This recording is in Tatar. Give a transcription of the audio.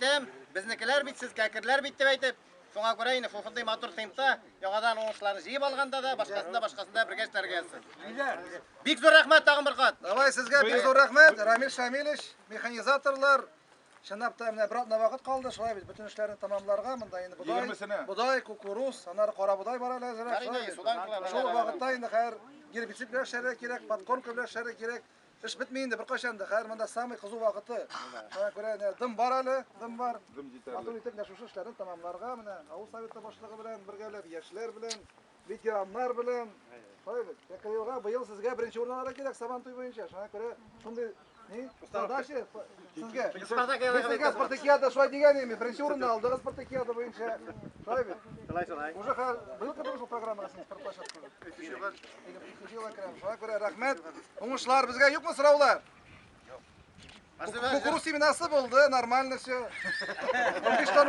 әйтәм, безнекеләр бит сез, кәкерләр бит дип әйтеп, шуңа күрә инде шушындый матур темпта яңадан уңышларны җыеп алганда да, башкасында башкасында бергә эшләргә язсын. Бик зур рәхмәт тагын бер кат. Давай сезгә бик зур рәхмәт, Рамил Шамилевич, механизаторлар. Чынлап та менә бер атна вакыт калды, шулай бит, бөтен эшләрне тәмамларга, монда инде бодай, Егермесенә. Бодай, кукуруз, аннары кара бодай бар әле әзерәк. Бар инде, Шулай бит. судан кылалар. Шул вакытта инде хәзер гербицид белән эшләргә кирәк, подкормка белән эшләргә кирәк. Эш бетми инде беркайчан да, хәзер монда самый кызу вакыты. Шуңа күрә менә дым бар әле, дым бар. Дым җитәрлек. Матур итеп менә шушы эшләрне тәмамларга, менә авыл советы башлыгы белән бергәләп, яшьләр белән, ветераннар белән. Шулай бит. Кәкрелга быел сезгә беренче урын алырга кирәк Сабантуй буенча. Шуңа күрә шундый ни задача сезгә. Спартакиада Мин сезгә спартакиада шулай дигән идем, беренче урынны алдыгыз спартакиада буенча. Шулай бит. Шулай, шулай. Уже хәзер быел кердегез шул программага син спортплощадкага. Икенче елга керәм. Шуңа күрә рәхмәт. Уңышлар безгә юкмы сораулар? Кукуруз семенасы булды, нормально все. 15 тонна.